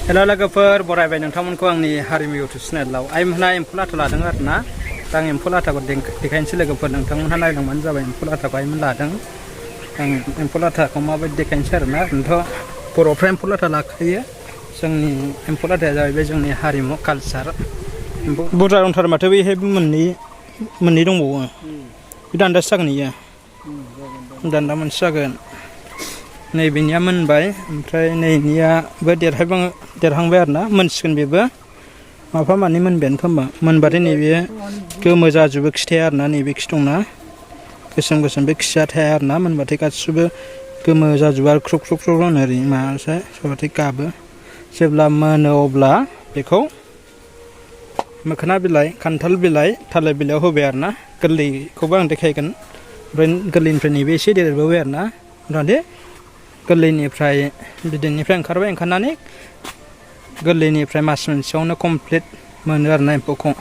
hello लोगोफोर बरायबाय नोंथांमोनखौ आंनि हारिमु इउटुब चेनेलाव आइमोनहा एम्फौ लाथा लादों आरोना दा आं एम्फौ लाथाखौ देखायनोसै लोगोफोर नोंथांमोनहा नायलांबानो जाबाय एम्फौ लाथाखौ आइमोन लादों आं एम्फौ लाथाखौ माबायदि देखायनोसै आरोना ओरैनोथ' बर'फ्रा एम्फौ लाथा लाखायो जोंनि एम्फौ लाथाया जाहैबाय जोंनि हारिमु कालचार बुरजा दंथारो माथो बैहाय मोननै दंबावो बे दान्दासो जागोन इयो दान्दा मोनसे जागोन नैबेनिया मोनबाय ओमफ्राय नैनियाबो देरहांबाय आरोना मोनसिगोन बेबो माफा मानै मोनबायानो खोमा मोनबाथाय नैबे गोमो जाजोबो खिथाया आरोना नैबे खि दंना गोसोम गोसोम बे खिया थाया आरोना मोनबाथाय गासिबो गोमो जाजोबो आरो ख्रुब ख्रुब ख्रुब होनो ओरै माबासो सोरबाथाय गाबो जेब्ला मोनो अब्ला बेखौ मोखोना बिलाइ खान्थाल बिलाइ थालिर बिलाइयाव होबाय आरोना गोरलैखौबो आं देखायगोन ओमफ्राय गोरलैनिफ्राय नैबे एसे देरबोबाय आरोना जाहाथे गोरलैनिफ्राय बिदैनिफ्राय ओंखारबाय ओंखारनानै गोरलैनिफ्राय मास मोनसेयावनो कमप्लिट मोनो आरोना एम्फौखौ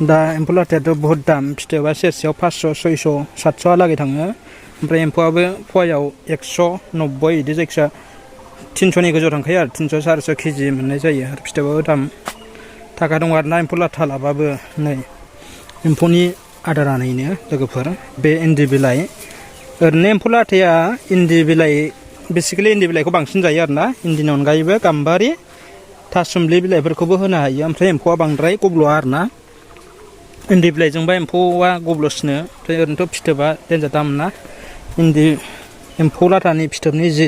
दा एम्फौ लाथायाथ' बहुत दाम फिथोबा सेरसेयाव 500 600 700 लागै थाङो ओमफ्राय एम्फौआबो फवायाव 190 बिदि जायखिया 300नि गोजौआव थांखायो आरो 300 400 केजि मोननाय जायो आरो फिथोबाबो दाम थाखा दं आरोना एम्फौ लाथा लाबाबो नै एम्फौनि आदारा नैनो लोगोफोर बे इन्दि बिलाइ ओरैनो एम्फौ लाथाया इन्दि बिलाइ बेसिकेलि इन्दि बिलाइखौ बांसिन जायो आरोना इन्दिनि अनगायैबो गाम्बारि थासुमलि बिलाइफोरखौबो होनो हायो ओमफ्राय एम्फौआ बांद्राय गब्ल'आ आरोना इन्दि बिलाइजोंबा एम्फौआ गब्ल'सिनो ओमफ्राय ओरैनोथ' फिथोबा देन्जार दाम ना इन्दि एम्फौ लाथानि फिथोबनि जि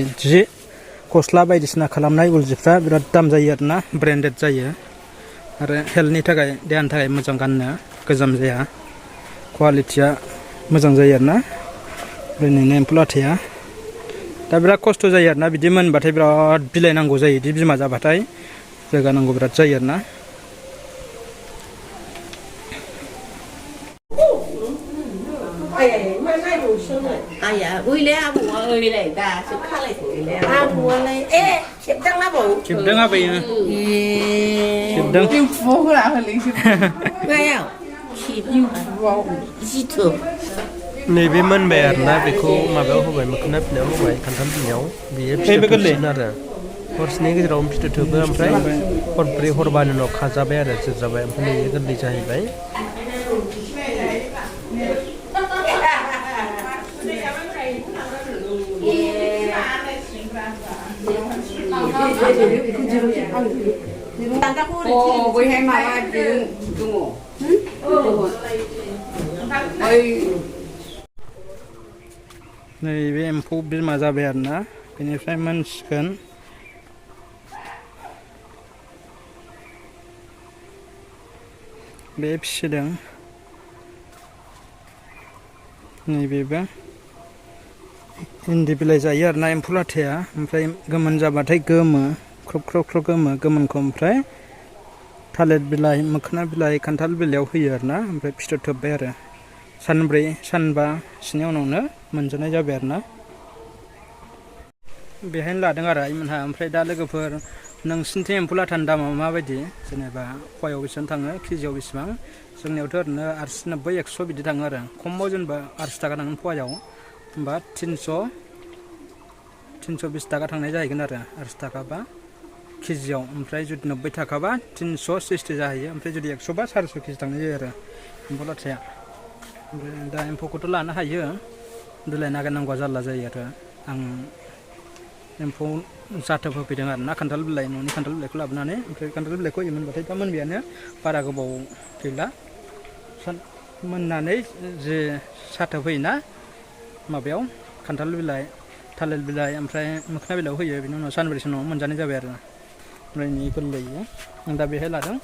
गस्ला बायदिसिना खालामनाय उल जिफ्रा बिराद दाम जायो आरोना ब्रेन्डेड जायो आरो हेल्थनि थाखाय देहानि थाखाय मोजां गाननो गोजाम जाया क्वालिटिया मोजां जायो आरोना ओरैनो एम्फौ लाथाया दा बिराद खस्थ' जायो आरोना बिदि मोनबाथाय बिराद बिलाइ नांगौ जायो बिदि बिमा जाबाथाय जायगा नांगौ बिराद जायो आरोना खेबदों आबैयो खेबदों नैबे मोनबाय आरोना बेखौ माबायाव होबाय मोखोना बिलाइयाव होबाय खान्थाल बिलाइयाव बेयो फिथोब थोबसिगोन आरो हरसेनि गेजेराव फिथोब थोबो ओमफ्राय हरब्रै हरबानि उनाव खाजाबाय आरो जोबजाबाय ओमफ्राय बेयो गोरलै जाहैबाय नैबे एम्फौ बिमा जाबाय आरोना बेनिफ्राय मोनसिगोन बे फिसिदों नैबेबो इन्दि बिलाइ जायो आरोना एम्फौ लाथाया ओमफ्राय गोमोन जाबाथाय गोमो ख्रब ख्रब ख्रब गोमो गोमोनखौ ओमफ्राय थालिर बिलाइ मोखोना बिलाइ खान्थाल बिलाइयाव होयो आरोना ओमफ्राय फिथोब थोबबाय आरो सानब्रै सानबा सिनि उनावनो मोनजानाय जाबाय आरोना बेहायनो लादों आरो आइमोनहा ओमफ्राय दा लोगोफोर नोंसिनिथिं एम्फौ लाथानि दामा माबायदि जेनेबा फवायाव बेसेबां थाङो केजियाव बेसेबां जोंनियावथ' ओरैनो 80 90 100 बिदि थाङो आरो खमाव जेनेबा 80 थाखा थाङो फवायाव होमबा 320 थाखा थांनाय जाहैगोन आरो 80 थाखाबा केजियाव ओमफ्राय जुदि 90 थाखाबा 360 जाहैयो ओमफ्राय जुदि 100 बा 400 केजि थांनाय जायो आरो एम्फौ लाथाया ओमफ्राय दा एम्फौखौथ' लानो हायो बिलाइ नागिरनांगौआ जारला जायो आरो आं एम्फौ जाथोब होफैदों आरोना खान्थाल बिलाइ न'नि खान्थाल बिलाइखौ लाबोनानै ओमफ्राय खान्थाल बिलाइखौ होयो मोनबाथाय दा मोनबायानो बारा गोबाव गैला मोननानै जे साथोब होयोना माबायाव खान्थाल बिलाइ थालिर बिलाइ ओमफ्राय मोखोना बिलाइयाव होयो बिनि उनाव सानब्रैसो उनाव मोनजानाय जाबाय आरो ओमफ्राय गोरलैयो आं दा बेहाय लादों